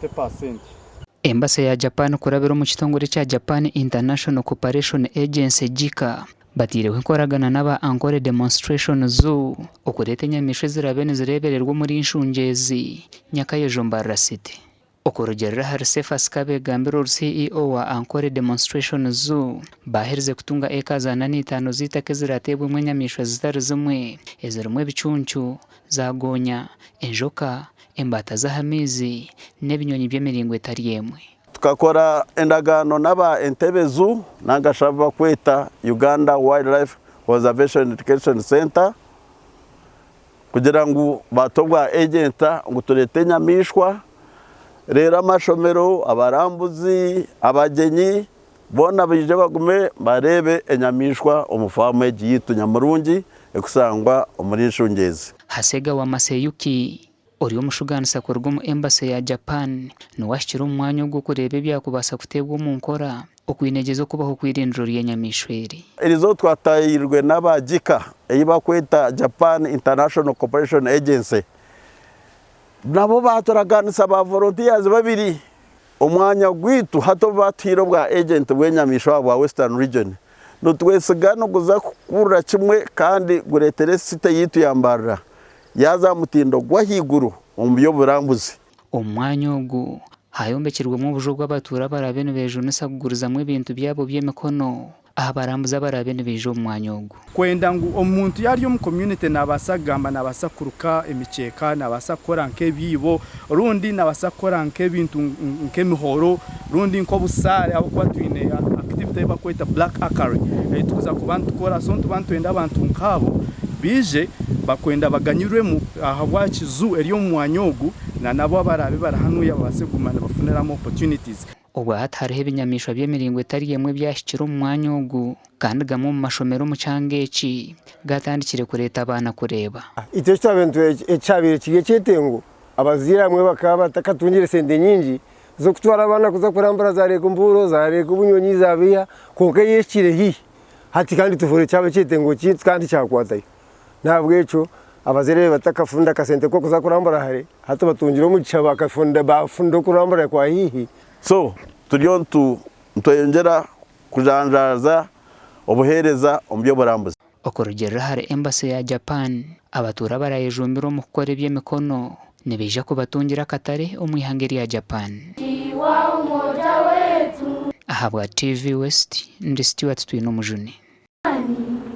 50%. Embassy ya Japan kurabira omu kitongore ekya Japan International Cooperation Agency, JICA, bateireho enkoragana n'aba Ankole Demonstration Zoo okureeta enyamaishwa eziraabe nizireebererwa omuri Nshungyezi, Nyakayojo Mbarara City. Okurugiirira ahari Cephas Kabegambire ori CEO wa Ankole Demonstration Zoo, baaherize kutunga ekazi ana n'eitaano z'eitaka eziraateebwemu enyamaishwa zitari zimwe ezirimu ebicuncu, zaagonya, enjoka, embaata z'aha maizi n'ebinyonyi by'emiringo etari emwe. Tukakora endagaano n'aba Entebbe Zoo nanga shi abu barikweta Uganda Wildlife Conservation Education Centre kugira ngu batuhe obwa ejenta ngu tureete enyamaishwa reero amashomero, abarambuzi, abagyenyi boona baije bagume bareebe enyamaishwa omu faamu egi yaitu nyamurungi erikushangwa omuri Nshungyezi. Hasegawa Masayuki, ori omushugaanisa kuruga omu Embassy ya Japan, niwe ahikire omu mwanya ogu okureeba ebyakubaasa kuteebwa omu nkora okwinegyeza okubaho kw'eirindiro ry'enyamaishwa eri. Eriizooba twataahirwe n'aba JICA ei barikweta Japan International Cooperation Agency. Nabo baaturaganisa ba volunteers babiri. Omwanya gwaitu hati obu baatuhaire obwa agent bw'enyamaishwa bwa Western Region, nitwesiga niguza kukurira kimwe kandi gureetere city yaitu ya Mbarara yaaza aha mutindo gw'ahaiguru omu by'oburambuzi. Omu mwanya ogu hayombekirwemu obuju obu abatuura abaraabe nibejunisa kugurizamu ebintu byabo by'emikono aha barambuzi abaraabe nibaija omu mwanya ogu. Kwenda ngu omuntu yaaba ari omu community nabaasa kugamba nabaasa kuruka emikyeka, nabaasa kukora nk'ebiibo rundi nabaasa kukora nk'ebintu nk'emihoro rundi nk'obusaare ahabw'okuba twine activity ei barikweta black archery ei turikuza kuba nitukora so nituba nitwenda abantu nk'abo baije bakwenda baganyirwemu ahabwaki zoo eri omu mwanya ogu na nabo abaraabe bari hanuya babaase kuguma nibafuniramu opportunities. Obwa hati hariho ebinyamaishwa by'emiringo etari emwe ebyahikire omu mwanya ogu kandi gamwe omu mashomero omu kyanga eki gaatandikire kureeta abaana kureeba. Itwe ekyabaire kiri ekyetengo, abazaire abamwe bakaba batakatungire sente nyingi z'okutwara abaana kuza kurambura za Lake Mbuuro, za Lake Bunyonyi, za Biiha, kwonka ei ehikire haihi hati kandi tuhuurire kyaba ekyetengo kyaitu kandi kyakwatayo. N'ahabw'ekyo abazaire batakafunda akasente k'okuza kurambura hare, hati batungire omugisha bakafunda baafunda okurambura kwa haihi. So turiyo nitweyongyera kujanjaaza obuheereza omu by'oburambuzi. Okurugiirira ahari Embassy ya Japan, abatuura abarayejumbire omu kukora eby'emikono nibaija kubatungira akatare omu ihanga erya Japan. Ahabwa TV West, ndi Stuart Twinomujuni.